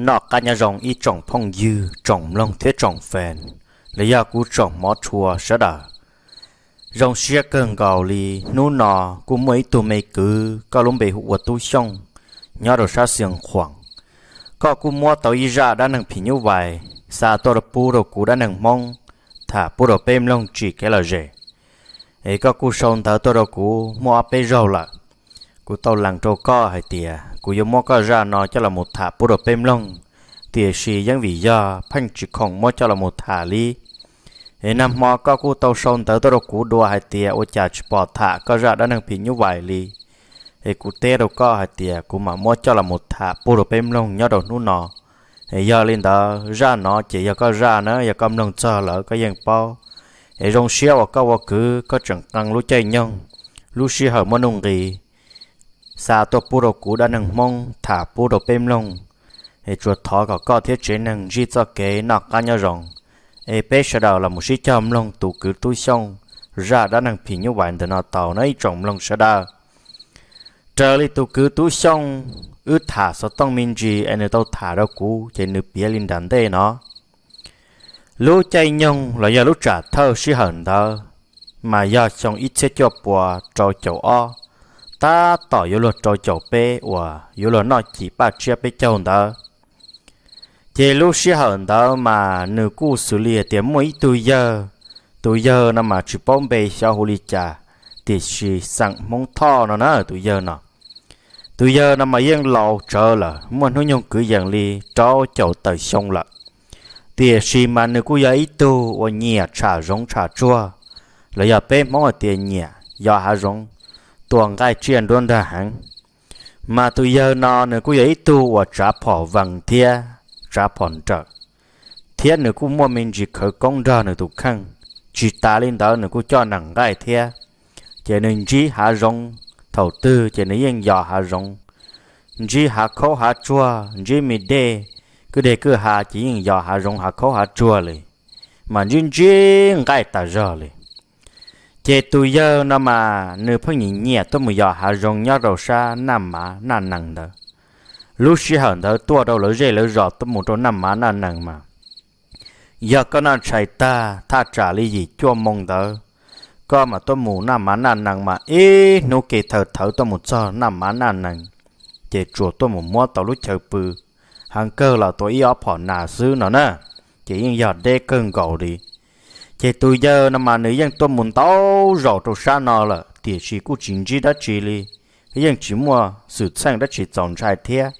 Noj qab nyob zoo ib tsoom phooj ywg, tsoom mloog thiab tsoom fans, los yog kuv tsoom hmov tshua sawv daws. Zoo siab kawg nkaus li, hnub no kuj muaj ib tug me kwv, koj lub npe hu ua Tub Xyooj, nyob rau sab Xias Khuam. Koj kuj muab tau ib zaj dab neeg phim nyuj vais xa tuaj pub rau kuv dab neeg Hmoob tham pub rau peb mloog tsim kev lom zem. Es koj kuj sau ntawv tuaj rau kuv muaj ob peb zaug lawm. Kuv tau lees rau koj hais tias kuv yuav muab koj zaj no coj los mus tham pub rau peb mloog, tiam sis yeej vim yog pheej tsis khoom muab coj los mus tham li. Es nag hmo koj kuj tau sau ntawv tuaj rau kuv dua hais tias ua cas tsis pom tham koj zaj dab neeg phim nyuj vais li. Es kuv teb rau koj hais tias kuv mam muab coj los mus tham pub rau peb mloog nyob rau hnub no. Es yog li ntawd zaj no ces yog koj zaj na, yog koj mloog txog lawm koj yeej paub. Es zoo siab uas koj ua kwv koj tseem qee lub caij nyoog, lub sij hawm muaj nuj nqis xa tuaj pub rau kuv dab neeg Hmoob tham pub rau peb mloog. Es tsuas thov kom koj thiab tsev neeg ntsib txoj kev noj qab nyob zoo. Es peb sawv daws los mus sib cog mloog tus kwv Tub Xyooj zaj dab neeg phim nyuj vais ntawm no tau na ib tsoom mloog sawv daws. Raws li tus kwv Tub Xyooj wb tham xov tooj me ntsis es nws tau tham rau kuv ces nws piav li nram ntej no. Lub caij nyoog los yog lub tsam thawj sij hawm ntawd mas yog xyoo ib txhiab cuaj puas rau caum ob, tab tom yuav luag rau caum peb uas yuav luag noj cim paj tsiab peb caug ntawd. Ces lub sij hawm ntawd mas nws kuj xws li hais tias muaj ib tug yawg, tus yawg no mas tsis paub npe xyov hu li cas, tiam sis xeem Hmoob Thoj no na tus yawg no. Tus yawg no mas yeej laus tsawv lawm, muaj hnub nyoog kwv yees li rau caum tawm xyoo lawm. Tiam sis mas nws kuj yog ib tug uas nyiam tsham zoov tsham tsuag, los yog peb Hmoob hais tias nyiam yos hav zoov, tua nqaij tsiaj nruab nrag heev. Mas tus yawg no nws kuj yog ib tug uas tsav phom vees thiab tsav phom nrawm, thiab nws kuj muaj me ntsis khawv koob nrog nws tus kheej. Tsis tas li ntawd nws kuj coj nees nqaij thiab. Ces nws ntsib hav zoov thaum twg ces nws yeej yos hav zoov, ntsib hav khaub hav tsuag, ntsib me dej, kwj deg kwj ha ces yeej yos hav zoov hav khaub hav tsuag li, mas ntsib ntsib nqaij tas zog li. Ces tus yawg no mas nws pheej nyiam nyiam tuaj mus yos hav zoov nyob rau sab Naj Mav Naj Nees ntawd. Lub sij hawm ntawd tuaj rau lawv zej lawv zos tuaj mus rau Naj Mav Naj Nees mas, yog koj noj tshais tag thaj tsam li yim cuaj moo ntawd, koj mas tuaj mus Naj Mav Naj Nees mas ib hnub ke thaw thawv tuaj mus txog Naj Mav Naj Nees, ces tsuas tuaj mus muab tau lub chaw pw, heev kawg los tua ib ob phom nas xwb no na, ces yeej yog deb kawg nkaus li. Ces tus yawg no mas nws yeej tuaj mus ntau zaus rau sab no lawm tiam sis kuj tsis ntsib dab tsi li, yeej tsis muaj xwm txheej dab tsi txaus ntshai thiab.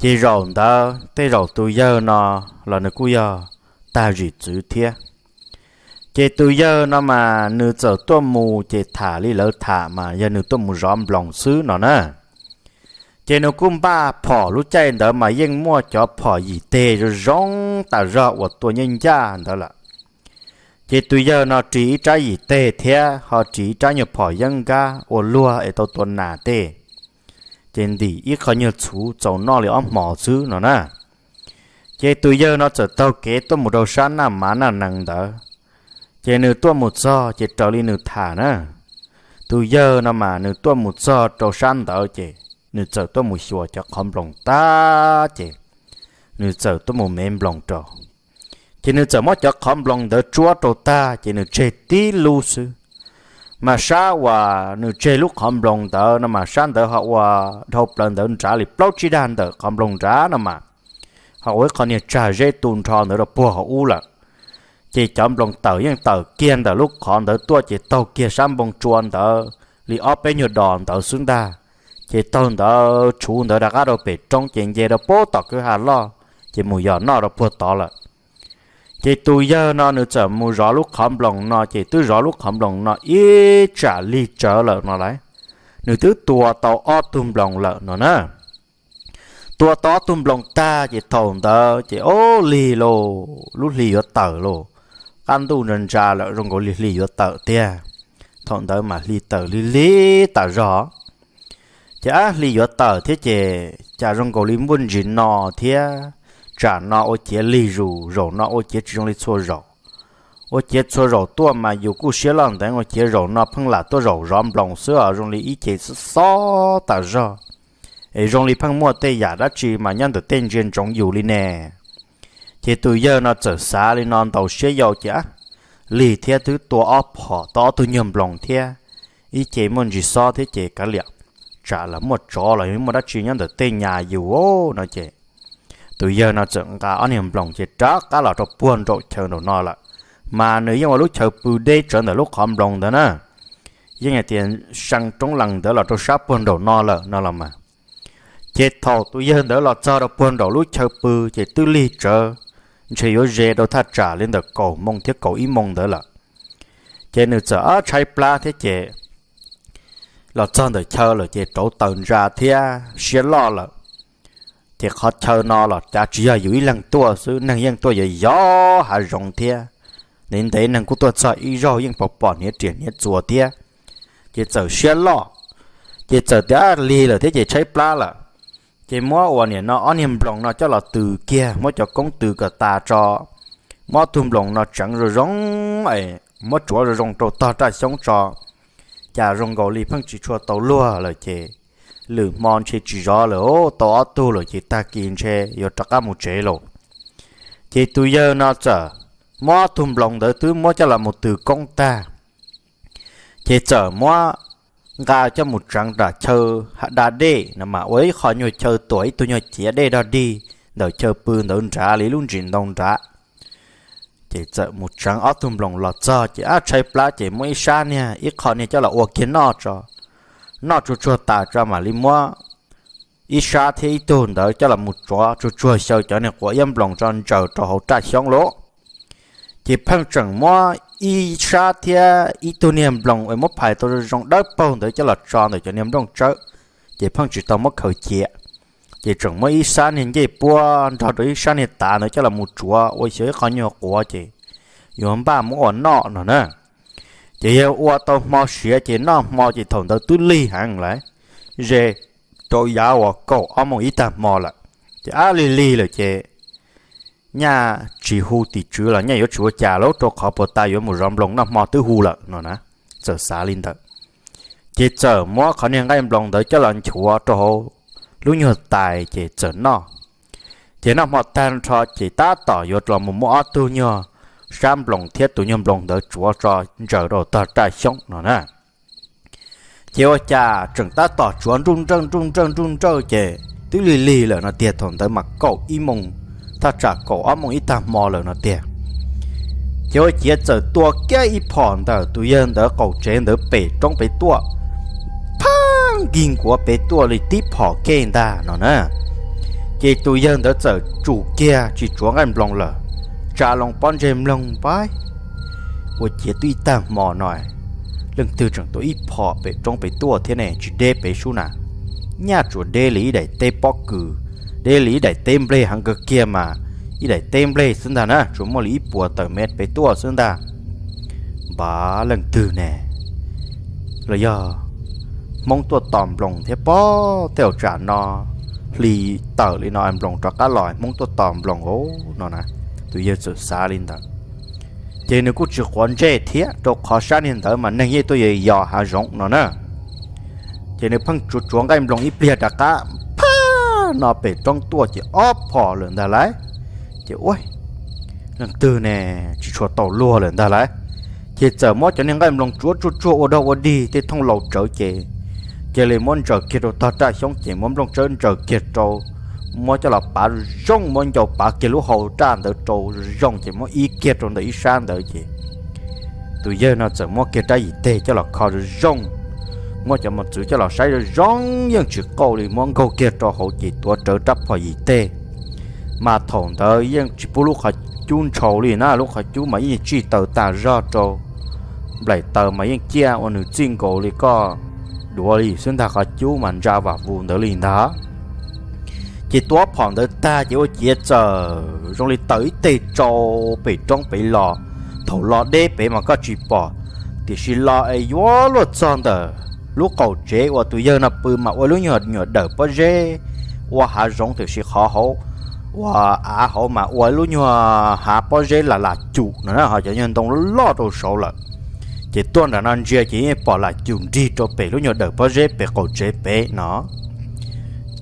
Ces zaum ntawd tej zaum tus yawg no los nws kuj yog tag zim txwv thiab. Ces tus yawg no mas nws txawm tuaj mus ces tham li lawv tham mas yog nws tuaj mus zov nploos xwb no na. Ces nws kuj npaj phom, lub caij ntawd mas yeej muaj cov phom yim teg zoo zoo tas zog uas tua nyuaj ncaj ntawd lawm. Ces tus yawg no ris ib rab yim teg thiab ho ris ib rab nyuag phom yeeb nkab ua luag es tau tua nas tej, ces ntim ib qho nyuag txhuv txaus noj li ob hmos xwb no na. Ces tus yawg no txawm taug kev tuaj mus rau sab Naj Mav Naj Nees ntawd. Ces nws tuaj mus txog ces raws li nws tham na, tus yawg no mas nws tuaj mus txog rau sab ntawd ces nws txawm tuaj mus xyuas cov qhov nploos tag ces nws txawm tuaj mus mev nploos rau. Ces nws txawm muab cov qhov nploos ntawd tsuab rau tag ces nws tseg tib lub xwb. Mas sab uas nws tseg lub qhov nploos ntawd no mas sab ntawd ho ua dhau plaws ntawd nrad li plaub tsib dag ntawm qhov nploos nrad no mas, ho ua ib qho niag tsag zeb tu nrho ntawd rau puag hauv ub lawm. Ces cov nploos tawm yeej tawm kiag ntawm lub qhov ntawd tuaj ces taug kiag sab npoo tsua ntawd li ob peb nyuag dos ntawd xwb ntag. Ces taug ntawd tshuv ntawd rov qab rau pem roob ces nce rau puag tom kwj ha loj, ces mus yos noj rau puag tod lawm. Ces tus yawg no nws txawm mus zov lub qhov nploos no ces twb zov lub qhov nploos no ib tsam lig tsawv lawm no lauj. Nws twb tua tau ob tug nploos lawm no na. Tua tau ob tug nploos tag ces thaum ntawd ces ob lig lauj, lub hli yuav tawm lauj, qab ntuj ntsa ntsa lawm zoo nkaus li hli yuav tawm tiag. Thaum ntawd mas hli tawm lig lig tas zog. Ces ab hli yuav tawm thiab ces cas zoo nkaus li npuaj ntsis no thiab, tsam no ua ciav lig zus, zaum no ua ciav tsis zoo li txhua zaum. Ua ciav txhua zaum tuaj mas yus kuj siab loj ntev, ua ciav zaum no pheej lam tuaj zaum zov nploos xwb os, zoo li ib ce xob xob tas zog. es zoo li pheej muaj tej yam dab tsi mas nyob ntawm tej ntsia ntsoov yus li ne. Ces tus yawg no txawm xav li no ntaus siab yau ces lig thiab twb tua ob phom tau ob tug nyuag nploos thiab, ib ce muaj ntsis xob thiab ces kav liam, tsam los muaj tsov los yog muaj dab tsi nyob ntawm tej nyas yus no ces tus yawg no txawm nqa ob niag nploos ces rov qab los rau puag nraum chaw nraum no lawm. Mas nws yeej ua lub chaw pw deb tsawv ntawm lub qhov nploos ntawd na, yeej hais tias see roob lees ntawd los rau sab puag nraum no lawm no los mas. Ces thaum tus yawg ntawd los txog rau puag nraum lub chaw pw ces twb lig tsawv, ntshe yuav ze rau thaj tsam li ntawm kaum moo thiab kaum ib moo ntawd lawm. Ces nws txawm ob tshaib plab thiab ces los txog ntawm chaw lawm ces rauv taws ntsa thiab siab loj lawm. Ces qhov chaw no los cav tsis yog yus ib leeg tuaj xwb, neeg yeej tuaj yos yos hav zoov thiab, ntev ntev neeg kuj tuaj txog ib zaug yeej pom pom hniav riam hniav txuas thiab. Ces txawm siab loj, ces txawm tias lig lawm thiab ces tshaib plab lawm. Ces muab uas niam no ob niag nploos no coj los tws kiag, muab cov koob tws kom tas tso, muab ob tug nploos no tseev zoo zoo es muab tsuav zoo zoo rau tog raj xyoob tso. Cas zoo nkaus li pheej tsis tshua tau luag lawm ces lwm hmo ntshe tsis zov lawm, tau ob tug lawm ces tag kis ntshe yuav rov qab mus tsev lauj. Ces tus yawg no txawm muab ob tug nploos ntawd twb muab coj los mus tws koob tag, ces txawm muab nqa coj mus tseev nram chaw da dej no mas ua ib qho nyuag chaw tuam ib tug nyuag ciav dej dog dig ntawm chaw pw ntawd nrad li lub ntsis ntoo nrad. Ces txawm mus tseev ob tug nploos los txog ces ab tshaib plab ces muab ib sab niag ib qho niag coj los ua kiag noj tso, noj tsuag tsuag tas tso mam li muab ib sab thiab ib tug ntawd coj los mus tsuav tsuag tsuag xyaw cov niag quav iab nploos tso ntsaws rau hauv raj xyoob lauj. Ces pheej tseem muab ib sab thiab ib tug niag nploos es muab phais tau zoo zoo dawb paug ntawd coj los tso ntawm cov niag nplooj tsawb, ces pheej tsis tau muab khaws cia. Ces tseem muab ib sab niag ncej puab nrog rau ib sab niag tav ntawd coj los mus tsuav ua xyaw ib qho nyuag quav ces yuav npaj muab ua noj no na. Ces yog ua tau hmo siav ces noj hmo ces thaum ntawd twb lig heev lawm, ze rau yav uas kaum ob moos ib tag hmo lawm. Ces ab lig lig lawm ces nyaj tsis hu tim tswv los nyaj yuav tsis ua cas lauj, rau qhov puag ta yuav mus zov nploos noj hmo twb hu lawm no na. Txawm xav li ntawd, ces txawm muab qhov niag nqaij nploos ntawd coj los nchuav rau hauv lub nyuag tais ces txawm noj. Ces noj hmo tag nrho ces tab tom yuav los mus muab ob tug nyuag sab nploos thiab tus nyuag nploos ntawd tsuav tso ntsaws rau tog raj xyoob no na. Ces ua cas tseem tab tom tsuav nruj nrawj nruj nrawj nruj nrawj ces twb lig lig lawm no tiag, thaum ntawd mas kaum ib moos, thaj tsam kaum ob moos ib tag hmo lawm no tiag. Ces ua ciav txawm tua kiag ib phom ntawm tus yawg ntawd qaum tsev ntawd pem roob pem tuaj, phaj nkig nkuav pem tuaj li tib phom kiag ntag no na. Ces tus yawg ntawd txawm tsum kiag tsis tsuav nqaij nploos lawm, tsa loo pob ntseg mloog pab. Ua ciav twb ib tag hmo no, leej twg tseem tua ib phom pem roob pem tuaj thiab ne, tsis deb pem sub na. Nyaj tsuas deb li ib daim teb pob kws, deb li ib daim teb nplej heev kawg kiag mas ib daim teb nplej xwb ntag na, tsuas muaj li ib puas tawm mev pem tuaj xwb ntag. Npam leej twg ne, los yog Hmoob tuaj tos nploos thiab pob, tej zaum tsam no hli tawm li no nploos rov qab los Hmoob tuaj tos nploos os no na. Tus yawg txawm xav li ntawd, ces nws kuj tsis quav ntsej thiab, rau qhov sab niag ntawd mas neeg yeej tuaj yos yos hav zoov no na. Ces nws pheej tsuav tsuav nqaij nploos ib pliag rov qab phaj no pem roob tuaj ces ob phom lawm ntag lauj. Ces ua leej twg ne, tsis tshua tau luag lawm ntag lauj. Ces txawm muab cov niag nqaij nploos tsuav tsuag tsuag ua dog ua dig tej thooj laus tsawv ces cia li muab ntsaws kiag rau tog raj xyoob ces muab nplooj tsawb ntsaws kiag rau, muab coj los pav zoo, muab ncau pav kiag lub hau raj ntawd rau zoo ces muab ib kiag rau ntawm ib sab ntawd ces tus yawg no txawm muab kiag rab yim teg coj los kho zoo zoo, muab cov mos txwv coj los saib zoo zoo yeej tsis qaug li, muab nkaug kiag rau hauv ces tuav rawv rab phom yim teg. Mas thaum ntawd yeej tsis pub lub qhov cub ntshau li na, lub qhov cub mas yeej tsij taws tas zog rau, nplaim taws mas yeej ciaj ua nws txij nkaus li koj duav li xwb ntag, qhov cub mas ntsa vam vus ntawd li ntag. Ces tua phom ntawd tag ces ua ciav txawm zoo li taws ib teg tsau pem roob pem los. Thaum los deb pem mas koj tsis pom, tiam sis los es yuav luag txog ntawm lub qaum tsev uas tus yawg no pw mas ua lub nyuag nyuam dawm pob zeb ua hav zoov, tiam sis qhov hauv uas av hauv mas ua lub nyuag hav pob zeb lam lam cum no na, ho cov nyuag ntoo loj rau saud lawm. Ces tuaj nram no ntsia ces yeej pom lam cum nrig rau pem lub nyuag dawm pob zeb pem qaum tsev pem no.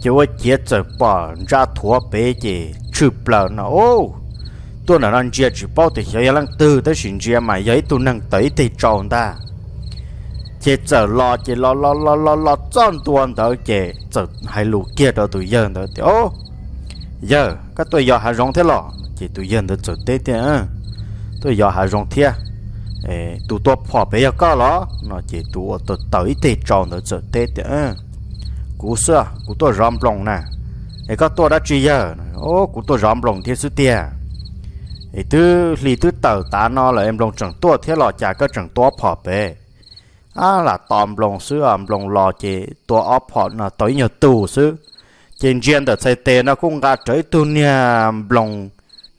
Ces ua ciav txawm pom ntsa thuav pem ces tshwj plaws no, Ub, tuaj ntawm no ntsia tsis paub tias xyov yog leej twg, tab sis ntsia mas yog ib tug neeg tawm ib teg tsau ntag. Ces txawm los ces los los los los los txog ntua ntawd ces txawm hais lus kiag rau tus yawg ntawd tias, Ub, yawg, koj tuaj yos hav zoov thiab los? Ces tus yawg ntawd txawm teb tias, Tuaj yos hav zoov thiab, tus tua phom pem yog koj los? No ces tus uas tawm ib teg tsau ntawd txawm teb tias, Kuv xwb, kuv tuaj zov nploos na. Es koj tuaj dab tsi yawg? Kuv tuaj zov nploos thiab xwb tiag. Es twb hli twb tawm tav no lawm es nploos tseem tuaj thiab los cas koj tseem tua ob phom pem? Ab, lam tos nploos xwb, nploos los ces tua ob phom no tau ib nyuag tug xwb. Ces ntsia ntawm txhais tes no kuj nqa rawv ib tug niag nploos,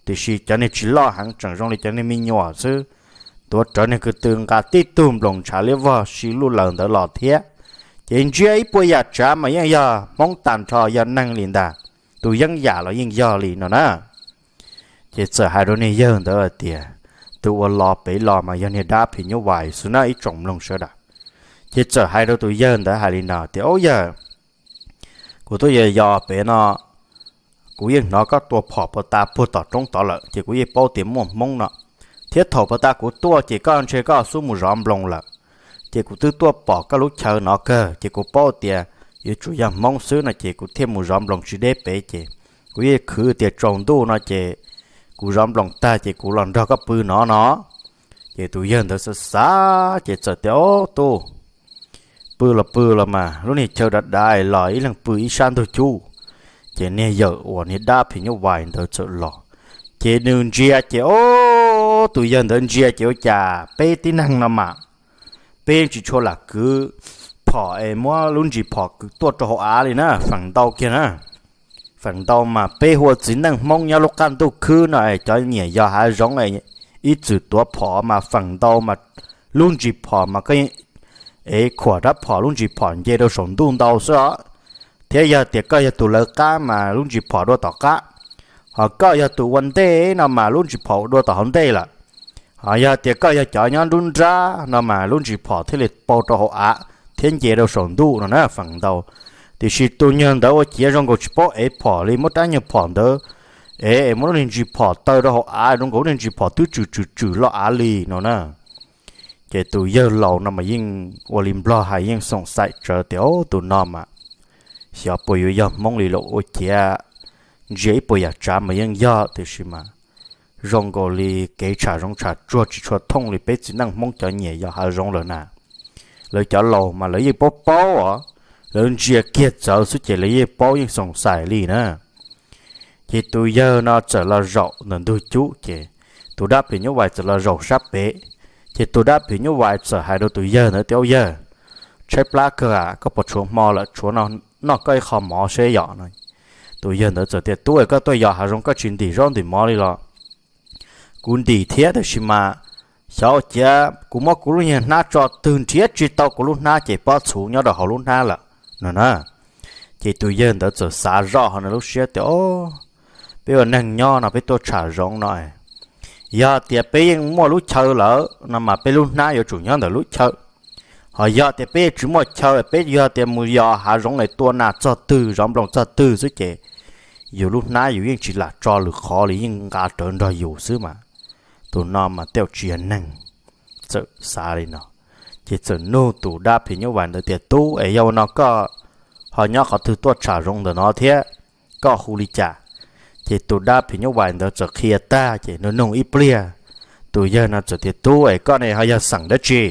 tiam sis cov niag tsis loj heev, tseem zoo li cov niag me nyuam xwb. Tuav rawv niag ko tw nqa tib tug nploos ntshav liab vog si luj laws ntawd los thiab. Ces ntsia ib puas yam tsav mas yeej yog Hmoob tag nrho, yog neeg li ntag. Tus yeeb yam los yeej yog li no na. Ces txawm hais rau niag yawg ntawd hais tias, Tus uas los pem los mas yog niag dab phim nyuj vais xwb na ib tsoom mloog sawv daws. Ces txawm hais rau tus yawg ntawd hais li no tias, Ub yawg, kuv tuaj yos yos pem no, kuv yeej hnov koj tua phom puag ta puag tom roob tod lawm ces kuv yeej paub tias muaj Hmoob no, thiab thaum puag ta kuv tuaj ces koj ntshe koj xub mus zov nploos lawm. Ces kuv twb tuaj pom koj lub chaw no kawg ces kuv paub tias yuav tsum yog Hmoob xwb no ces kuv thiaj mus zov nploos tsis deb pem ces kuv yeej khwv tias tsaus ntuj no ces kuv zov nploos tag ces kuv los nrog koj pw no no. Ces tus yawg ntawd xav xav ces txawm tias, Ob tub, pw los pw los mas lub niag chaw dav dav los ib leeg pw ib sab ntug cub. Ces niag yawm uas niag dab phim nyuj vais ntawd txawm los, ces nws ntsia ces, ob, tus yawg ntawd ntsia ces ua cas peb tib neeg no mas peb yeej tsis tshua lam kwv phom es muab lub ntsis phom kwv tuaj rau hauv av li na, feem ntau kiag na. Feem ntau mas peb hu ua txiv neej Hmoob nyob lub qab ntuj khwb no es cov nyiam yos hav zoov ib txwm tuav phom mas feem ntau mas lub ntsis phom mas koj ev khuam rab phom lub ntsis phom nce rau saum ntuj ntau xwb os. Thiab yog tias koj yog tus lawv qab mas lub ntsis phom dua tom qab, ho koj yog tus ua ntej no mas lub ntsis phom dua tom hauv ntej lawm. Ho yog tias koj yog cov nyob nruab nrab no mas lub ntsis phom thiaj li pau rau hauv av thiab nce rau saum ntuj no na feem ntau. Tiam sis tus nyuag ntawd ua ciav zoo nkaus tsis paub ev phom li, muab rab nyuag phom ntawd ev es muab lub niag ntsis phom taw rau hauv av zoo nkaus lub niag ntsis phom twb tswm tswm tswm loj av li no na. Ces tus yawg laus no mas yeej ua li nplog hais yeej xoom xaim tsawv tias, Ob, tus no mas xyov puas yuav yog Hmoob li lawm, ua ciav ntsia ib puas yam tsav mas yeej yog, tiam sis mas zoo nkaus li kev tsham zoov tsham tsuag tsis tshua thooj li peb txiv neej Hmoob cov nyiam yos hav zoov lawm na. Lawv cov laus mas lawv yeej paub paub os, lawv ntsia kiag txawv xwb ces lawv yeej paub yeej xoom xais li na. Ces tus yawg no txawm los zaum ntawm ntug cub ces tus dab phim nyuj vais txawm los zaum sab pem. Ces tus dab phim nyuj vais txawm hais rau tus yawg ntawd tias, Ub yawg, tshaib plab kawg, koj puas tshuav hmo lawm, tshuav noj koj ib qho mov seb yom no. Tus yawg ntawd txawm tias, Tub, koj tuaj yos hav zoov koj tsis ntim zaub ntim mov li los? Kuv ntim thiab, tab sis mas xyov ua ciav kuv muab kuv lub niag hnab tso twg nrhiav tsis tau kuv lub hnab ces pob txhuv nyob rau hauv lub hnab lawm no na. Ces tus yawg ntawd txawm xav zoj hauv nws lub siab tias, Ob, peb ua neeg nyob no peb tuaj tsham zoov no, yog tias peb yeej muaj lub chaw lawm no mas peb lub hnab yuav tsum nyob ntawm lub chaw. Ho yog tias peb yeej tsis muaj chaw, peb yog tias mus yos hav zoov es tua nas txog twg zov nploos txog twg xwb ces yus lub hnab yus yeej tsis lam tso lwm qhov li, yeej nqa rawv nrog yus xwb mas. Tus no mas tej zaum tsis yog neeg. Txawm xav li no, ces txawm nug tus dab phim nyuj vais ntawd tias, Tub, es yog ua no koj ho nyob qhov twg tuaj tsham zoov ntawm no thiab koj hu li cas? Ces tus dab phim nyuj vais ntawd txawm qhia tag ces nug nug ib pliag, tus yawg no txawm tias, Tub, es koj ne ho yog xeem dab tsi?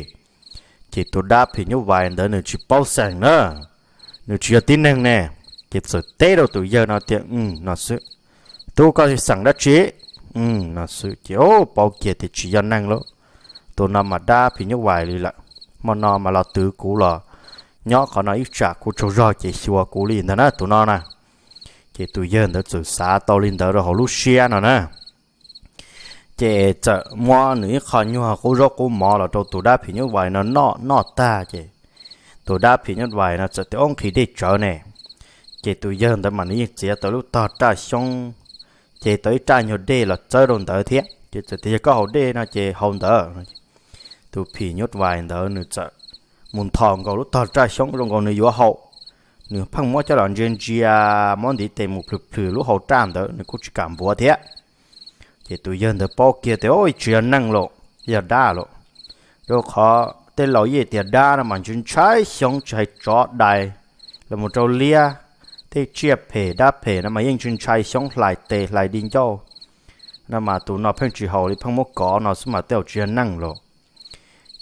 Ces tus dab phim nyuj vais ntawd nws tsis paub xeem na, nws tsis yog tib neeg ne. Ces txawm teb rau tus yawg no tias, Tub, koj xeem dab tsi? No xwb ces paub kiag tias tsis yog neeg lauj. Tus no mas dab phim nyuj vais li lawm, hmo no mas los twv kuv los nyob qhov no ib tsam kuv tsaug zog ces xyuas kuv li ntag na tus no na. Ces tus yawg ntawd txawm xav tau li ntawd rau hauv lub siab no na. Ces txawm muab nws ib qho nyuag qub zaub qub mov los rau tus dab phim nyuj vais no noj, noj tag ces tus dab phim nyuj vais no txawm tias, Ob, nqhis dej tsawv ne. Ces tus yawg ntawd mas nws yeej txiav tau lub tog raj xyoob, ces tau ib raj nyuag dej los txawb rau ntawd thiab ces txawm tias, Yog koj haus dej no ces haus ntawd. Tus phim nyuj vais ntawd nws txawm mus nthos nkaus lub tog raj xyoob zoo nkaus nws yuav haus, Nws pheej muab coj los ntsia ntsia, muab ntiv tes mus plhws plhws lub hau raj ntawd, nws kuj tsis kam npuav thiab. Ces tus yawg ntawd paub kiag tias, o, tsis yog neeg los, yog dab los. Rau qhov tej laus yeej tias dab no mas ntshai ntshai xyoob, tsis hais tsov dais los mus rau liab, tej tsiaj phem dab phem no mas yeej ntshai ntshai xyoob, hlais tes hlais di ncauj. No mas tus no pheej tsis haus li, pheej muab kov no xwb mas tej zaum tsis yog neeg los.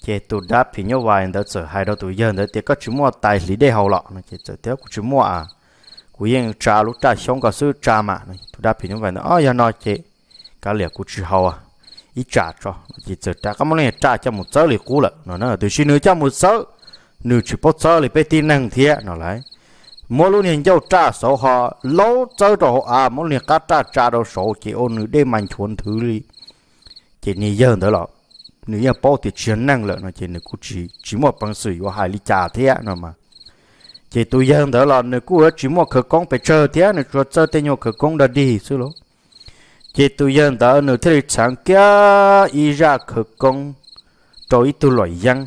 Ces tus dab phim nyuj vais ntawd txawm hais rau tus yawg ntawd tias, koj tsis muaj tais hliv dej haus los no? Ces txawm tias, kuv tsis muaj, kuv yeej tsa lub raj xyoob ko xwb, tsa mas. Tus dab phim nyuj vais ntawd, o, yog no ces kav liam, kuv tsis haus ib tsam tso. Ces txawm rov qab muab lub niag raj coj mus txawb li qub lawm no na. Tiam sis nws coj mus txawb, nws tsis paub txawb li peb tib neeg thiab no lauj. Muab lub niag ncauj raj saud ho laub txawb rau hauv av, muab lub niag qab raj tsa rau saud ces ua nws dej mas nchuav nthwv li. Ces niag yawg ntawd los nws yeej paub tias tsis yog neeg lawm no ces nws kuj tsis, tsis muaj peev xwm yuav hais li cas thiab no mas. Ces tus yawg ntawd los nws kuj yuav tsis muaj khawv koob pes tsawg thiab, nws tsuas txawj tej nyuag khawv koob dog dig xwb lauj. Ces tus yawg ntawd nws thiaj li txheev kiag ib zaj khawv koob rau ib tug luam yeeb.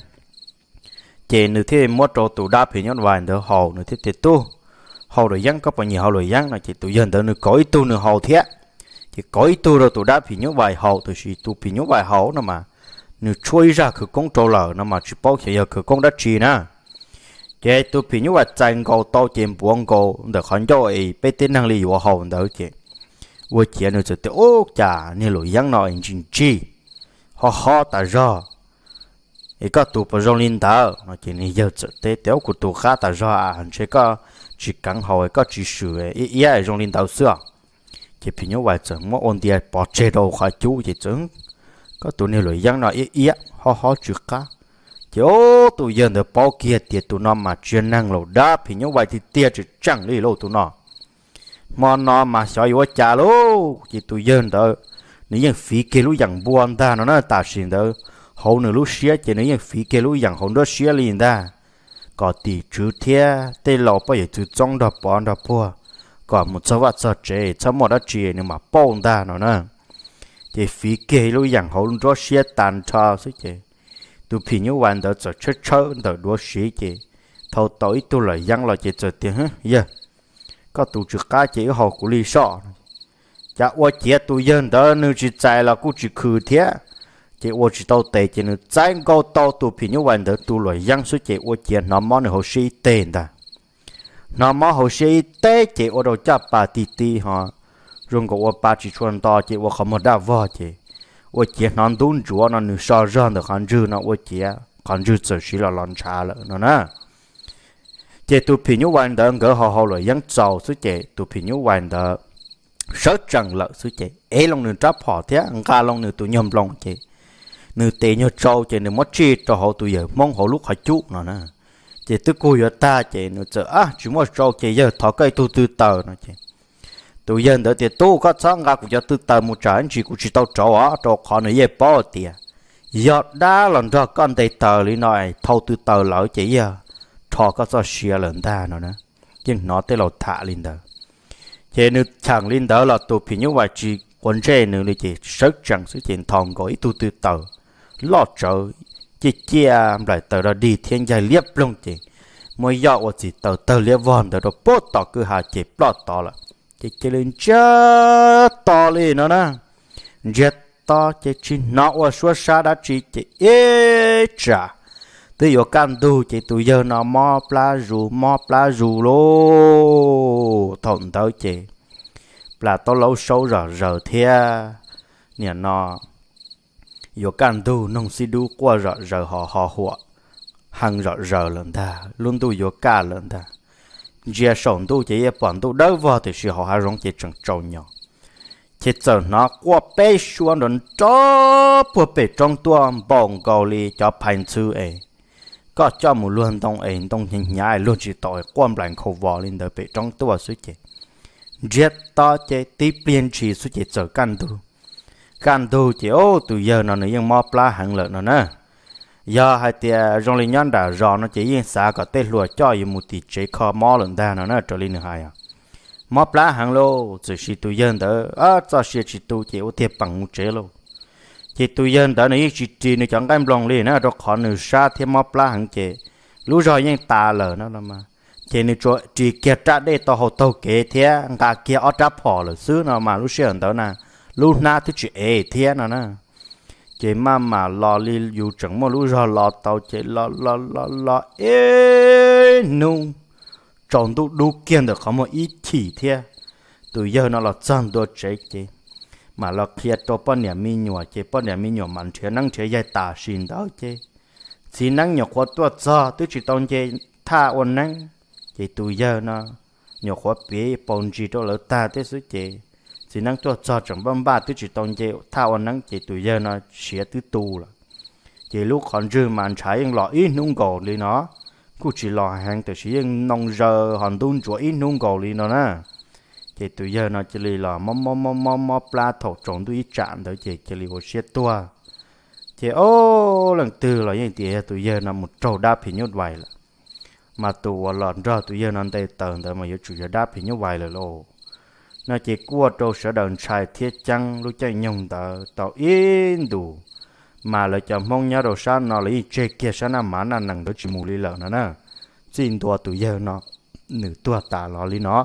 Ces nws thiaj muab rau tus dab phim nyuj vais ntawd haus, nws thiaj tias, tub, haus luam yeeb, koj puas nyiam haus luam yeeb no? Ces tus yawg ntawd nws kov ib tug nws haus thiab. Ces kov ib tug rau tus dab phim nyuj vais haus, tiam sis tus phim nyuj vais haus no mas nws tshuab ib zaj khawv koob rau lawm no mas tsis paub xyov yog khawv koob dab tsi na. Ces tus phim nyuj vais txais nkaus tau ces npuav nkaus ntawm qhov ncauj es peb tib neeg li yuav haus ntawd ces ua ciav nws txawm tias, ub, cas niag luam yeeb no es ntsim ntsig, ho hob tas zog, es koj tus puas zoo li ntawd no? Ces niag yawg txawm teb tias, ub, kuv tus qab tas zog a, ntshe koj tsis keev haus, koj tsis swm, ib iab zoo li ntawd xwb os. Ces phim nyuj vais txawm muab ua ntia pov tseg rau qhov cub ces txawm, koj tus niag luam yeeb no ib iab hob hob tsw qab. Ces ub, tus yawg ntawd paub kiag tias tus no mas tsis yog neeg los, dab phim nyuj vais tiag tiag tseem tseem li lauj tus no. Hmo no mas xyov yuav ua cas lauj. Ces tus yawg ntawd nws yeej fiv kiag lub yeem npua ntag no na, tam sim ntawd hauv nws lub siab ces nws yeej fiv kiag lub yeem hauv nruab siab li ntag, kom tim tswv thiab tej laus poj yawm txwv txoob nrog pov nrog puag, kom mus txog vaj txog tsev txhob muaj dab tsi nws mam pauj ntag no na. Ces fiv kiag ib lub yeem hauv nruab siab tag nrho xwb ces tus phim nyuj vais ntawd txawm tshawb tshawb ntawm duav siv ces thau tau ib tug luam yeeb los ces txawm tias, yawg, koj tus tsw qab ces wb haus kuv li soj. Cas ua ciav tus yawg ntawd nws tsis txais los kuj tsis khwm thiab, ces ua tsis tau tes ces nws txaib nkaus tau tus phim nyuj vais ntawd tus luam yeeb xwb ces ua ciav hnov mob nws hauv siab ib teg ntag. Hnov mob hauv siab ib teg ces ua rau caj pas ti ti ho zoo nkaus ua pa tsis tshua nto ces ua qhov muag daj vog ces ua ciav hnov ntub ntsuav no nws so zog ntawm qhov ntswg no ua ciav qhov ntswg txawm siv los los ntshav lawm no na. Ces tus phim nyuj vais ntawd nkawd haus haus luam yeeb txaus xwb ces tus phim nyuj vais ntawd sawv tsees lawm xwb ces ev loo nws rab phom thiab nqa loo nws tus nyuag nploos ces nws tes nyuag tsau ces nws muab tsij rau hauv tus yawg Hmoob hauv lub qhov cub no na. Ces twb kug yuav tag ces nws txawm, ab, tsis muaj tsau ces yawg thov koj ib tug tw taws no ces tus yawg ntawd tias, tub, koj txhob nqa kuv cov tw taws mus tsam ib ntsis kuv tsis tau rauv os, rau qhov nws yeej paub tias yog dab los nrog koj nte taws li no es thau tw taws lawm ces yeej rho koj txoj sia lawm ntag no na. Yeej hnov tej laus tham li ntawd. Ces nws cheem li ntawd los tus phim nyuj vais tsis quav ntsej nws li ces sawv tsees xwb ces nthos nkaus ib tug tw taws loj tsawv, ciaj ciaj nplaim taws dog dig thiab ncaig liab ploog ces muab yoj ua txim taws tawg liab vog ntawd rau puag tom kwj ha ces ploj tod lawm. Ces cia li ntsiag to li no na. Ntsiag to ces tsis hnov ua suab sab dab tsi ces ib tsam twb yuav kaj ntug ces tus yawg no mob plab zus mob plab zus lauj. Thaum ntawd ces plas taub laub saub zom zaws thiab, nim no yuav kaj ntug noog xib dub quaj zom zaws ho ho huam hee zom zaws lawm ntag, lub ntuj yuav kaj lawm ntag. Ntsia saum ntuj ces yeej pom ntuj dawb vog tiam sis hauv hav zoov ces tseem tsaus nyos. Ces txawm hnov quaj peb suab nrov nrov puag pem roob tuaj npaum nkaus li cov phais ntxhw es koj coj mus luag ntoo es ntoo hnyav hnyav es luag tsis tau es quaj nplaim nkhaus vos li ntawd pem roob tuaj xwb ces ntsiag to ces tib pliag ntshis xwb ces txawm kaj ntug. Kaj ntug ces ub tus yawg no nws yeej mob plab heev lawm no na. Yog hais tias zoo li nyob nram zos no ces yeej xav kom tej hluas coj yuav mus tim tsev kho mob lawm ntag no na, raws li nws hais. Mob plab heev lauj, txawm sis tus yawg ntawd txoj sia tsis tu ces ua tiag peem mus tsev lauj. Ces tus yawg ntawd nws yeej tsis ris nws cov nqaij nploos li na, rau qhov nws sab thiab mob plab heev ces lub zog yeej tas lawm no los mas ces nws tsuas ris kiag rab dej tau hau taug kev thiab nqa kiag ob rab phom lawm xwb no mas lub sij hawm ntawd na, lub hnab twb tsis ev thiab no na. Ces maj mam los li yus tseem muaj lub zog los tau ces los los los los ib hnub tsaus ntuj dub kiag ntawm qhov muag ib chim thiab, tus yawg no los txog ntua tsev ces mam los qhia rau poj niam me nyuam ces poj niam me nyuam mam nrhiav neeb nrhiav yaig tam sim ntawd ces txiv neeb nyuam qhuav tuaj txog twb tsis tau nce thaj ua neeb, ces tus yawg no nyuam qhuav piav paus ntsis rau lawv tag thiab xwb ces txiv neeb tuaj txog tseem npaj npaj twb tsis tau nce thaj ua neeb ces tus yawg no siav twb tu lawm. Ces lub qhov ntswg mas ntshav yeej los ib hnub nkaus li no, kuj tsis los heev tiam sis yeej noo zaws ho ntub ntsuav ib hnub nkaus li no na. Ces tus yawg no cia li los mob mob mob mob mob plab thaum tsaus ntuj ib tsam ntawd ces cia li ua siab tuag. Ces ob leej twg los yeej tias yog tus yawg no mus raug dab phim nyuj vais lawm, mas tus uas los nrog tus yawg no nte taws ntawd mas yuav tsum yog dab phim nyuj vais lawm lauj. No ces kuj ua rau sawv daws ntshai thiab ceeb lub caij nyoog ntawd tau ib ntus, mas lawv cov Hmoob nyob rau sab no lawv yeej tseg kiag sab Naj Mav Naj Nees ntawd tsis mus li lawm no na. Txij ntua tus yawg no nws tuag tas los li no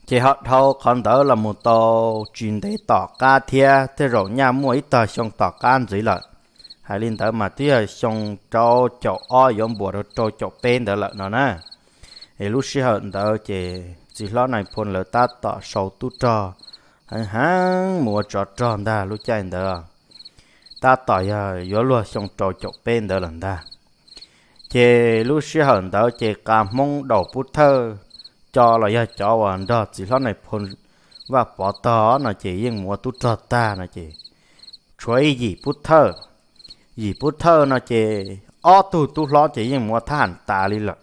ces ho dhau qhov ntawd los mus tau tsis ntev tom qab thiab, tej zaum nyaj muaj ib tog xyoo tom qab ntxiv lawm. Hais li ntawd mas twb yog xyoo rau caum ob yuav npuas rau rau caum peb ntawd lawm no na. Es lub sij hawm ntawd ces txiv hlob Nais Phoo lawv tab tom sau tub rog heev heev mus ua tsov rog ntag lub caij ntawd. Tab tom yog yuav luag xyoo rau caum peb ntawd lawm ntag. Ces lub sij hawm ntawd ces qa Hmoob daus pub thawj co los yog cov uas nrog txiv hlob Nais Phoo Vaj Pov tog no ces yeej mus ua tub rog tag no ces tshuav ib yim pub thawj. Yim pub thawj no ces ob tug tub hlob ces yeej mus ua thab ham tas li lawm,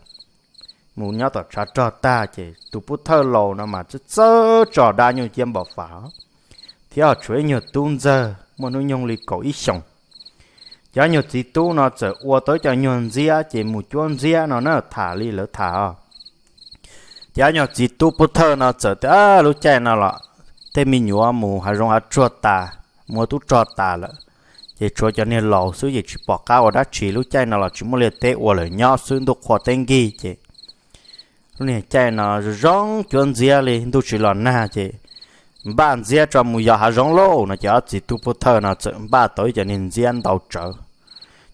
mus nyob tom tshav rog tag ces tus pub thawj laus no mas txawj txawj tso dab nyuj ciab npau fas thiab ho tshuav ib nyuag tub ntxawg muaj hnub nyoog li kaum ib xyoos. Ces ob nyuag txiv tub no txawm ua tau ib co nyuag ntxiab ces mus cuab ntxiab no na, tham li lawv tham os. Ces ob nyuag txiv tub pub thawj no txawm tias lub caij no los tej me nyuam mus hav zoov hav tsuag tas, mus ua tub rog tas lawm, ces tshuav cov niag laus xwb ces tsis pom qab ua dab tsi, lub caij no los tsis muaj liaj teb ua lawm nyob xwb ntuj qhua teb nkig ces lub niag caij no zoo zoo cuab ntxiab li ntuj tsis los nag ces npaj ntxiab tso mus yos hav zoov lauj no ces ob txiv tub pub thawj no txawm npaj tau ib co niag ntxiab ntau tsawv,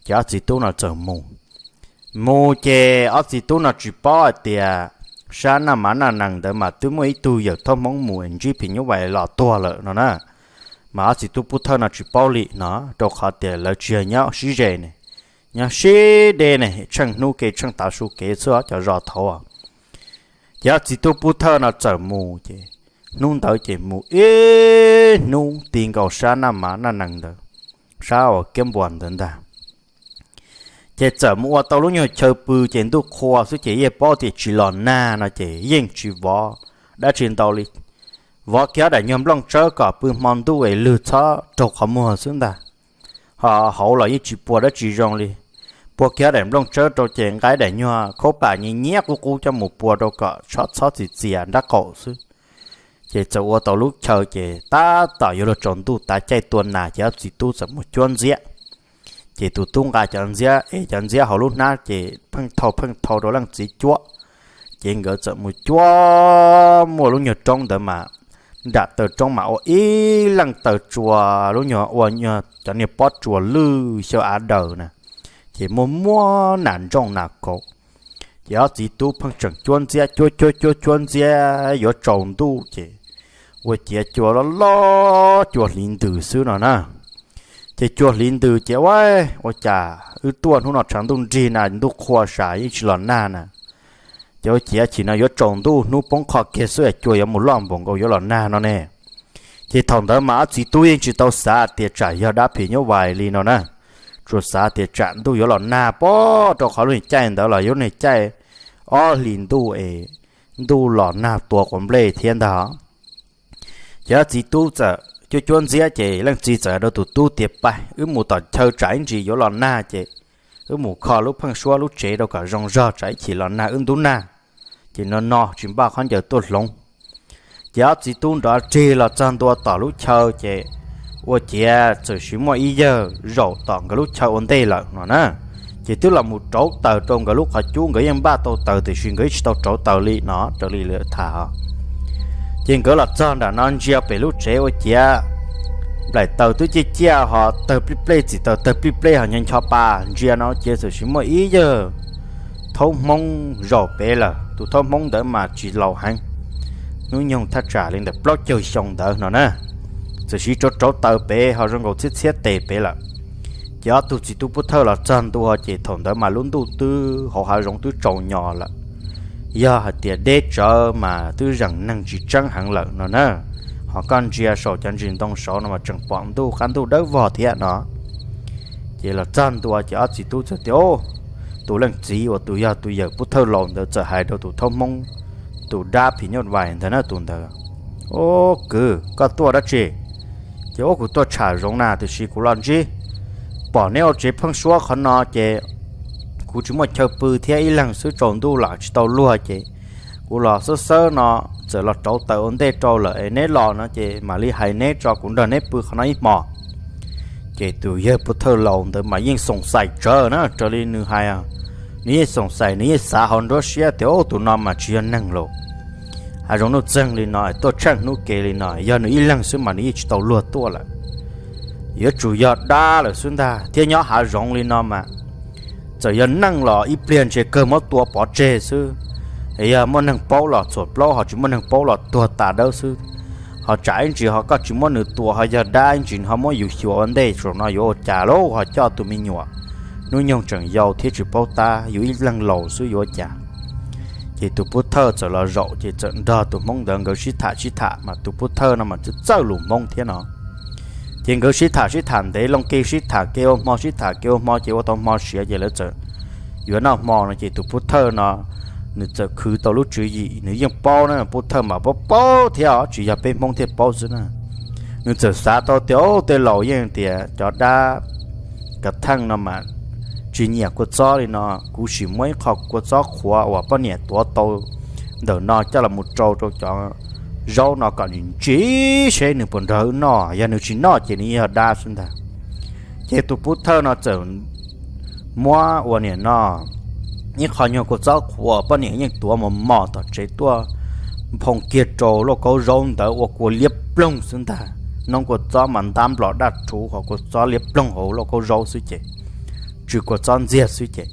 ces ob txiv tub no txawm mus. Mus ces ob txiv tub no tsis paub hais tias sab Naj Mav Naj Nees ntawd mas twb muaj ib tug yawm thauj Hmoob mus ntsib phim nyuj vais los tuag lawm no na. Mas ob txiv tub pub thawj no tsis paub li no, rau qhov tias lawv tsis yog nyob sib ze ne, nyob sib de ne, tsheej hnub kev tsheej tav su kev xwb cov zos thaud. Ces ob txiv tub pub thawj no txawm mus ces hnub ntawd ces mus ib hnub ti nkaus sab Naj Mav Naj Nees ntawd, sab uas Kiab Npuas ntawd ntag. Ces txawm mus ua tau lub nyuag chaw pw ces ntuj qhua xwb ces yeej paub tias tsis los nag no ces yeej tsis vov dab tsi ntau li. Vov kiag daim nyuag nplooj tsawb kom pw hmo ntuj es lwg txhob raug qhov muag xwb ntag. Ho hauv los yeej tsis pua dab tsi zoo li. Pua kiag daim nplooj tsawb rau ces nqa daim nyuag khaub pam nyias nyiab qub qub coj mus pua rau kom txhob txhob txias txias nrab qaum xwb. Ces txawm ua tau lub chaw ces tab tom yuav luag tsaus ntuj tav caij tua nas ces ob txiv tub txawm mus cuab ntxiab. Ces tus tub nqa cov ntxiab es cov ntxiab hauv lub hnab ces pheej thau pheej thau rau leej txiv cuab. Ces nkawd txawm mus cuab muaj lub nyuag roob ntawd mas nram taw roob mas ua ib leej taw tsua, lub nyuag ua nyuag cov niag pob tsuas lwj xyaw av daws na, ces muaj muab nas ntsooj nas kauv. Ces ob txiv tub pheej tseem cuab ntxiab cuab cuab cuab cuab ntxiab yuav tsaus ntuj ces ua ciav cua loj loj cua hliv ntws xwb no na. Ces cua hliv ntws ces ua, ua cas wb tuaj hnub no tshav ntuj nrig na ntuj qhua sam yeej tsis los nag na. Ces ua ciav chim no yuav tsaus ntuj hnub poob qho kiag xwb cua yuav mus loj npaum nkaus yuav los nag no ne. Ces thaum ntawd mas ob txiv tub yeej tsis tau xav tias tsam yog dab phim nyuj vais li no na, tsuas xav tias tsam ntuj yuav los nag pob rau qhov lub niag caij ntawd los yog lub niag caij ob hlis ntuj es ntuj los nag tua quav nplej thiab ntag. Ces ob txiv tub txawm cuab cuab ntxiab ces leej txiv txawm hais rau tus tub tias pais wb mus tom chaw tsam ib ntsis yuav los nag ces wb mus kho lub pheej suab lub tsev rau kom zoo zog tsam ib chim los nag wb ntub nag. Ces no no tsis npaj khaub ncaws tuaj hloov. Ces ob txiv tub nrov rig los txog ntua tom lub chaw ces ua ciav txawm sis muaj ib yawg zaum tom nkawd lub chaw ua ntej lawm no na. Ces twb los mus rauv taws rau nkawd lub qhov cub, nkawd yeej npaj tau taws tiam sis nkawd tsis tau rauv taws li no raws li lawv tham. Ces nkawd los txog nram no ntsia pem lub tsev ua ciav nplaim taws twb ciaj ciaj ho tawg plij plej, txim taws tawg plij plej ho ncho ncho pa. Ntsia no ua ciav txawm sis muaj ib yawg thaub hmoob zaum pem lawm. Tus thaub hmoob ntawd mas tsis laus heev, hnub nyoog thaj tsam li ntawm plaub caug xyoo ntawd no na. Txawm sis rauv rauv taws pem ho zoo nkaus txhiab txhiab tes pem lawm. Ces ob tug txiv tub pub thawj los txog ntua ces thaum ntawd mas lub ntuj twb hauv hav zoov twb tsaus nyos lawm. Yog hais tias deb tsawv mas twb zeem neeg tsis tseeb heev lawm no na. Ho koj ntsia saum cov ntsis ntoo saud no mas tseem pom ntuj qab ntuj dawb vog thiab no. Ces los txog ntua ces ob txiv tub txawm tias, Tus leej txiv uas tus yog tus yawm pub thawj laus ntawd txawm hais rau tus thaub hmoob, tus dab phim nyuj vais ntawd na, tus ntawd, Ub kwv, koj tuaj dab tsi? Ces, Ub, kuv tuaj tsham zoov na, tiam sis kuv los ntsib pom neb ua tsev pheeb suab qhov no ces kuv tsis muaj chaw pw thiab, ib leeg xwb tsaus ntuj lam tsis tau luag ces kuv los xawb xawb no, txawm los rauv taws ua ntej rau lawm es neb los no ces mam li hais neb tso kuv nrog neb pw qhov no ib hmos. Ces tus yawg pub thawj laus ntawd mas yeej xoom xaim tsawv na, raws li nws hais, nws yeej xoom xaim, nws yeej xav hauv nruab siab tias, Ub, tus no mas tsis yog neeg los. Hav zoov nuj txeeg li no, tuaj tsheej hnub kev li no, yog nws ib leeg xwb mas nws yeej tsis tau luag tuaj lawm. Yuav tsum yog dab lawm xwb ntag, thiab nyob hav zoov li no mas txawm yog neeg los ib pliag ntshe kawg muab tua pov tseg xwb. Yog muaj neeg paub los txhuam plaub, ho tsis muaj neeg paub los tuag tas dawb xwb. Ho tsam ib ntsis ho koj tsis muab nws tua ho yog dab, ib ntsis nws ho muab yus xyuas ua ntej, zaum no yuav ua cas lauj? Ho coj tus me nyuam hnub nyoog tseem yau thiab tsis paub tab, yus ib leeg laus xwb yuav ua cas? Ces tus pub thawj txawm los zaum ces txawm nrog tus hmoob ntawd nkawd sib tham sib tham, mas tus pub thawj no mas txawj txawj lus hmoob thiab no. Ces nkawd sib tham sib tham ntev loo, kev sib tham kev ua hmo, sib tham kev ua hmo ces ua tau hmo siav ces lawv txawm yuav noj hmo no ces tus pub thawj no nws txawm khwv tau lub tswv yim, nws yeej paub na, pub thawj mas paub paub thiab os, tsis yog peb hmoob thiaj paub xwb na. Nws txawm xav tau tias, Ub, tej laus yeej tias cov dab kav theej no mas tsis nyiam kua txob li no, kuv sim muab ib qho kua txob qhuav uas poj niam tuav tau ntawm no coj los mus rau rau cov zaub no kom nws ntsim seb nws puas nrog wb noj, yog nws tsis noj ces nws yog dab xwb ntag. Ces tus pub thawj no txawm muab ua niam no ib qho nyuag kua txob qhuav poj niam yeej tuav mos mos tom tsev tuaj nphoo kiag rau lauj kaub zaub ntawd ua kua liab ploog xwb ntag. Noob kua txob mas ntab nplos daj rhuv, ho kua txob liab ploog hauv lauj kaub zaub xwb ces tsw kua txob ntxiag xwb ces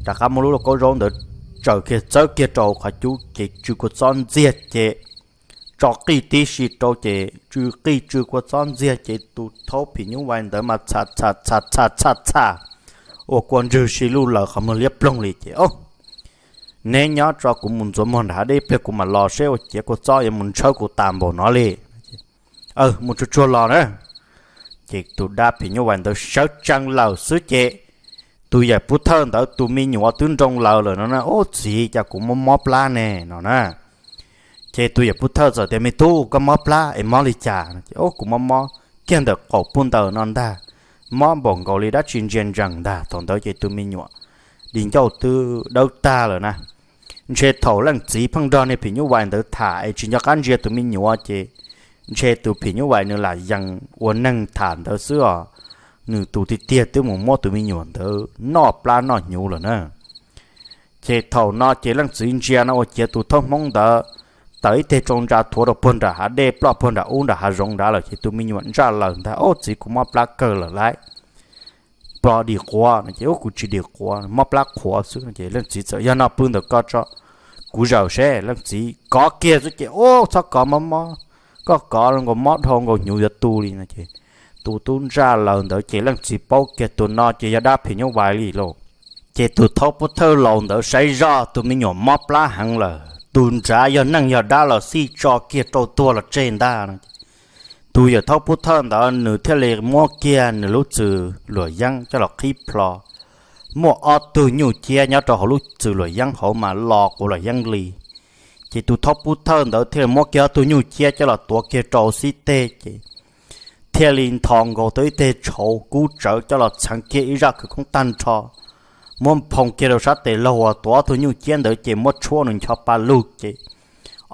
rov qab muab lub lauj kaub zaub ntawd tsaws kiag txawb kiag rau hauv qhov cub ces tsw kua txob ntxiag ces tso qij tib si rau ces tsw qij tsw kua txob ntxiag ces tus thaub phim nyuj vais ntawd mas txha txha txha txha txha txha ua kua ntswg si luj laws qhov muag liab ploog li ces, Neb nyob tso, kuv mus ntxuav muag nram hav deb ib pliag kuv mam los seb ua ciav kua txob yuav mus ntshawb kuv tas npaum no li. Mus tsuag tsuag los na. Ces tus dab phim nyuj vais ntawd sawv tsees lawm xwb ces tus yawm pub thawj ntawd tus me nyuam twb nroo lawv lawm no na, Ub txiv, cas kuv mob mob plab ne no na. Ces tus yawm pub thawj txawm tias, Me tub, koj mob plab es mob li cas? Ces, Ub, kuv mob mob kiag ntawm qaum pub ntawd no ntag, mob npaum nkaus li dab tsi ntsia ntsees ntag. Thaum ntawd ces tus me nyuam di ncauj twb dawb tag lawm na. Ntshe thaum leej txiv pheej nrog niag phim nyuj vais ntawd tham es tsis nco qab ntsia tus me nyuam ces ntshe tus phim nyuj vais nws lam yees ua neeg tham ntawd xwb os. Nws tus tiag tiag twb mus muab tus me nyuam ntawd noj plab noj hnyuv lawm na. Ces thaum no ces leej txiv ntsia no ua ciav tus thaub hmoob ntawd tawm ib teg tsoo ntsa thuav rau puag nram hav dej ploj puag nram ub nram hav zoov nrad lawm ces tus me nyuam ntsaj laws ntag, Ub txiv, kuv mob plab kawg lawm lauj. Pog dim quav no ces, Ub, kuv tsis dim quav, mob plab qhuav xwb no ces leej txiv txawm, Yog no pw ntawm ko tso, kuv zaws seb. Leej txiv kov kiag xwb ces, Ub, txhob kov, mob mob, koj kov nkaus mob dhau nkaus hnyuv yuav tu li no ces tus tub ntsaj laws ntawd ces leej txiv paub kiag tus no ces yog dab phim nyuj vais li lauj. Ces tus thaub pub thawj laus ntawd saib zoj tus me nyuam mob plab heev lawm, tus nrad yog neeg yog dab los xij tso kiag rau tuag los tseg ntag no. Tus yawm thaub pub thawj ntawd nws thiaj li muab kiag nws lub txwm luam yeeb coj los qhib plho, muaj ob tug nyuj ciab nyob rau hauv lub txwm luam yeeb hauv mas lo quv luam yeeb li. Ces tus thaub pub thawj ntawd thiaj li muab kiag ob tug nyuj ciab coj los tuav kiag rau xib teg ces thiaj li ntho nkaus tau ib teg tshauv kub tsawv coj los txheev kiag ib zaj khawv koob tag nrho, muab nphoo kiag rau sab tes laug uas tuav ob tug nyuj ciab ntawd ces muab tshuab nws ncho pa lug ces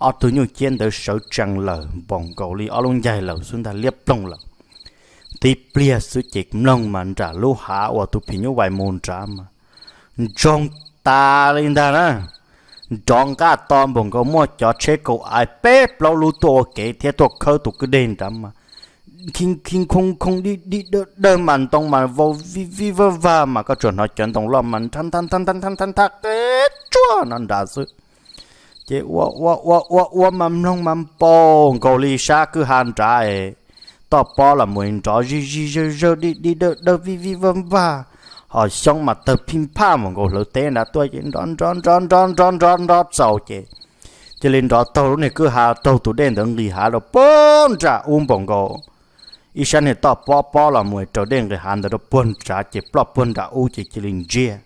ob tug nyuj ciab ntawd sawv tsees lawm npaum nkaus li ob lub ncaig lawm xwb ntag, liab ploog lawm. tib pliag xwb ces mloog mas nram lub hav uas tus phim nyuj vais mus nrad mas ntsoog tas li ntag na. Nrov nqaj to npaum nkaus muaj cov tsheb kaum ai peb plaub lub tuaj ua kev thiab tuaj khawb tus kwj deg nrad mas khi khi khoo khoo dib dib dawb dawg mas ntoo mas vau vij vij vag vag mas koj tsuas hnov cov ntoo loj mas nthab nthab nthab nthab nthab nthab qe tsuag no nrad xwb. Ces ua ua ua ua ua mas mloog mas npaum nkaus li sab kwj ha nrad es toj pob los mus nrov zij zij zawg zawg dib dib dawb dawg vij vij vag vag, ho xyoob mas tawg phij phaj mus nkaus hlawv teb nrad tuaj ces nrov nrov nrov nrov nrov nrov nrov txaus ces cia li nrov taug lub niag kwj ha taug tus dej ntawd nqis hav rau puag nram ub npaum nkaus ib sab niag toj pob pob los mus raws dej nqis hav ntawd rau puag nrad ces ploj puag nram ub ces cia li ntsiag.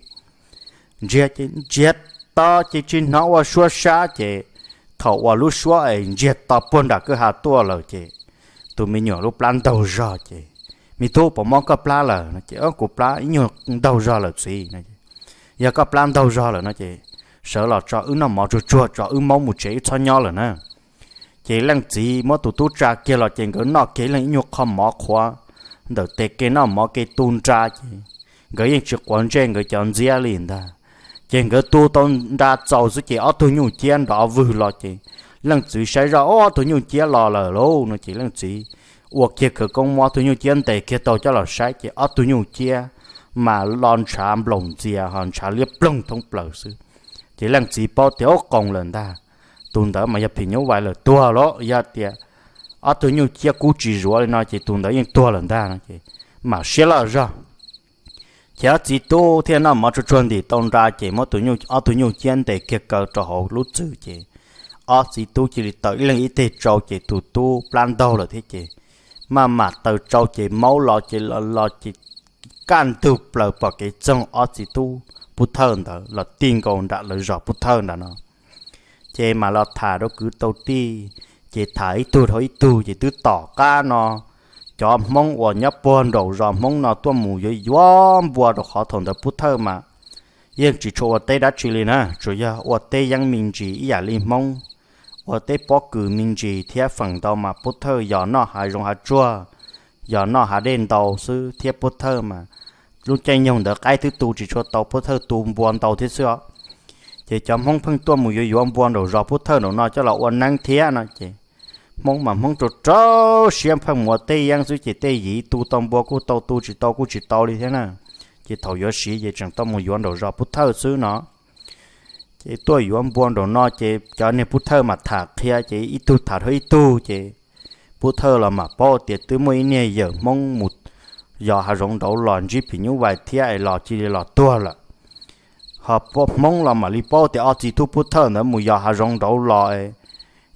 Ntsiag ces ntsiag to ces tsis hnov ua suab sab ces thaum uas lub suab es ntsiag to puag nram kwj ha tuaj lawm ces tus me nyuam lub plab ntaug zog ces, Me tub, puas mob koj plab lawm? No ces, Kuv plab ib nyuag ntaug zog lawm txiv. Yog koj plab ntaug zog lawm no ces sawv los tso wb noj mov tsuag tsuag tso wb maub mus tsev wb txhob nyob lawm na. Ces leej txiv muab tus tub tsa kiag los ces nkawd noj kiag leej ib nyuag qho mov qhuav ntawm tes kev noj mov kev tu nra ces nkawd yeej tsis quav ntsej nkawd cov ntxiab li ntag. Ces nkawd tu tau nra txaus xwb ces ob tug nyuj ciab nrov vwg los ces leej txiv saib zoj, Ob tug nyuj ciab los lawm lauj. No ces leej txiv ua kiag khawv koob muab ob tug nyuj ciab ntes kiag tau coj los saib ces ob tug nyuj ciab mas lo ntshav nplaum ntxias ho ntshav liab ploog thoob plaws xwb. Ces leej txiv paub tias ub qoos lawm ntag, tus ntawd mas yog phim nyuj vais lawm tuag lauj. Yog tias ob tug nyuj ciab kub tsis zuav li no ces tus ntawd yeej tuag lawm ntag no ces mam siab loj zog. Ces ob txiv tub thiaj noj mov tsuag tsuag ntim tau nra ces muab ob tug nyuj ciab ntes kiag kaw rau hauv lub txwm ces ob txiv tub cia li taws ib leeg ib teg tsau ces tus tub plab ntaug lawm thiab ces maj mam taws tsau ces maub los ces los los ces kaj ntug plaws pom kev txoog ob txiv tub Pub Thawj ntawd los ti nkaus nram lawv zos Pub Thawj nram no. Ces mam los tham rau kwv tau tij, ces tham ib tug dhau ib tug ces twb tom qab no cov Hmoob uas nyob puag nraum zos Hmoob no tuaj mus yuav yuav npua rau qhov thaum ntawd Pub Thawj mas yeej tsis tshua ua teb dab tsi li na, tsuas yog ua teb yeeb me ntsis ib yam li Hmoob ua teb pob kws me ntsis thiab feem ntau mas Pub Thawj yog noj hav zoov hav tsuag, yog noj hav dej ntau xwb thiab Pub Thawj mas lub caij nyoog ntawd qaib twb tu tsis tshua tau Pub Thawj tu npua ntau thiab xwb os. Ces cov Hmoob pheej tuaj mus yuav yuav npua nraum zos Pub Thawj nraum no coj los ua neeb thiab no ces Hmoob mas Hmoob rau rau siab pheej mus ua teb yeeb xwb ces tej yim tu tau npua kuj tau tu tsis tau kuj tsis tau li thiab na. Ces thaum yuav siv ces tseem tau mus yuav nraum zos Pub Thawj xwb no. Ces tuaj yuav npua nraum no ces cov niag Pub Thawj mas tham qhia ces ib tug tham dhau ib tug ces Pub Thawj los mam paub tias twb muaj ib niag yawm Hmoob mus yos hav zoov nraud los ntsib phim nyuj vais thiab es los cia li los tuag lawm. Ho Hmoob los mam li paub tias ob txiv tub Pub Thawj ntawd mus yos hav zoov nraud los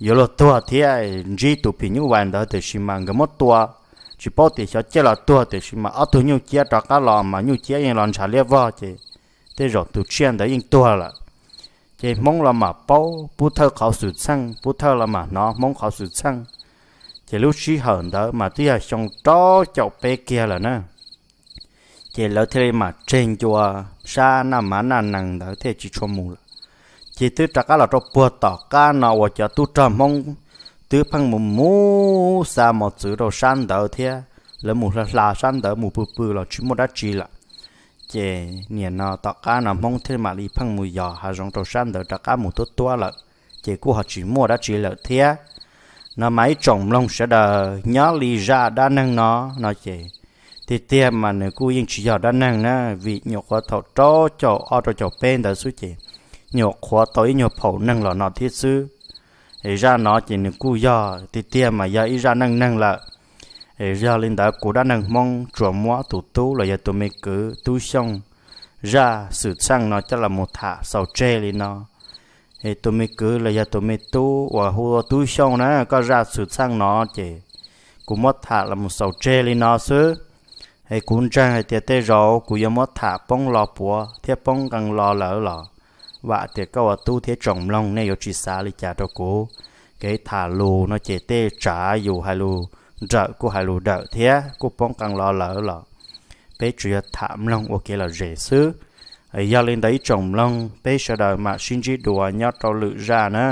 yuav luag tuag thiab ntsib tus phim nyuj vais ntawd tiam sis mas nkawd muab tua, tsis paub tias xyov ciaj los tuag tiam sis mas ob tug nyuj ciab rov qab los mas nyuj ciab yeej los ntshav liab vog ces tej zaum tus tsiaj ntawd yeej tuag lawm. Ces Hmoob los mam paub Pub Thawj qhov xwm txheej, Pub Thawj los mam hnov Hmoob qhov xwm txheej. Ces lub sij hawm ntawd mas twb yog xyoo rau caum peb kiag lawm na. Ces lawv thiaj li mam tseg ncua sab Naj Mav Naj Nees ntawd thiaj tsis tshua mus lawm. Ces twb rov qab los rau puag tom qab no uas cov tub rog Hmoob twb pheej mus mus xa mos txwv rau sab ntawd thiab lawv mus hla hla sab ntawd mus pw pw los tsis muaj dab tsi lawm. Ces nim no tom qab no Hmoob thiaj mam li pheej mus yos hav zoov rau sab ntawd rov qab mus tuab tuab lawm, ces kuj ho tsis muaj dab tsi lawm thiab. No mas ib tsoom mloog sawv daws nyob li zaj dab neeg no, no ces tiag tiag mas nws kuj yeej tsis yog dab neeg na, vim nyuam qhuav thaum rau caum ob rau caum peb ntawd xwb ces nyuam qhuav tau ib nyuag phaum neeg los no thiab xwb. Es zaj no ces nws kuj yog tiag tiag mas yog ib zaj neej neeg lawm. Es yog li ntawd kuv dab neeg Hmoob tsuas muab tus tub los yog tus me kwv Tub Xyooj zaj xwm txheej no coj los mus tham xaus tseg li no. Es tus me kwv los yog tus me tub uas hu ua Tub Xyooj na, koj zaj xwm txheej no ces kuv muab tham los mus xaus tseg li no xwb. Es kuv ntseeg hais tias tej zaum kuv yuav muab tham poob lo puav thiab poob nqee lo lawm los vam tias koj ua tub thiab tsoom mloog nej yuav tsis xav li cas rau kuv. Kev tham lus no ces tej tsav yus hais lus nrawm kuj hais lus dawm thiab kuj poob qee lo lawm los peb tsuas yog tham mloog ua kev lom zem xwb. Yog li ntawd ib tsoom mloog peb sawv daws mam sib ntsib dua nyob rau lwm zaj na.